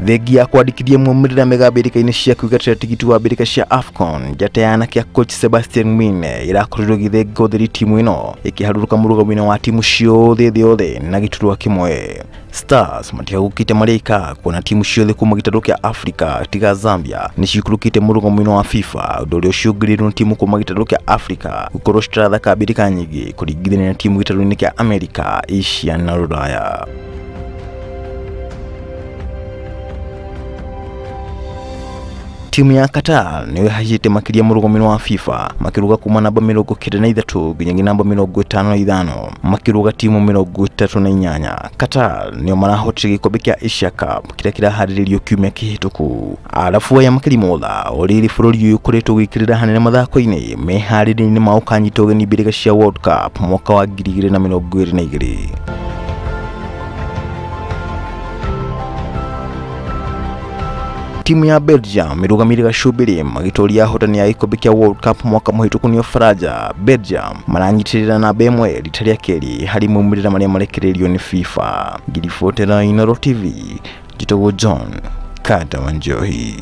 Thengia ya kwandĩkithia maumĩrĩra mega mbĩrĩka-inĩ cia kwĩgatĩra tigiti wa mbĩrĩka cia AFCON, njata ya anake ya coach Sebastian Mwine ĩrakorirwo ĩgĩthenga ũtheri timu ĩno ĩkĩharũrũka mũrũgamo-inĩ wa timu ciothe thĩ yothe na gĩturwa kĩmwe. Stars matihagũkĩte marĩ kuona timu ciothe kuma gĩtarũ kĩa Africa tiga Zambia nĩciikũrũkĩte mũrũgamo-inĩ wa FIFA, ũndũ ũrĩa ũcũngĩrĩirio nĩ timu kuma gĩtarũ kĩa Africa gũkorwo citarathaka mbĩrĩka nyingĩ kũringithania na timu gĩtarũ-inĩ kĩa America, Asia na Rũraya. Timu ya Qatar nĩyo ĩhaicĩte makĩria mũrũgamo-inĩ wa FIFA makĩrũga kuma namba 93 nginyagia namba 55 makĩrũga timu 38. Qatar nĩo marahotire gĩkombe kĩa Asia Cup kĩrĩa kĩraharĩrĩrio kiumia kĩhĩtũku. Arabu aya makĩrimotha o rĩrĩ bũrũri ũyũ ũkoretwo ũgĩkĩrĩra hanene mathako-inĩ meharĩria-inĩ ma ũkanyita ũgeni mbĩrĩga cia World Cup mwaka wa 2022. Timu ya Belgium ĩrũgamĩrĩire gacumbĩrĩ magĩtoria ahotani a gĩkombe kĩa World Cup mwaka mũhĩtũku nĩo Faranja. Belgium maranyitĩrĩra namba ĩmwe rita rĩa kerĩ harĩ maumĩrĩra marĩa marekereirio nĩ FIFA. Ngiribotera Inooro TV, njĩtagwo John Kata Wanjohi.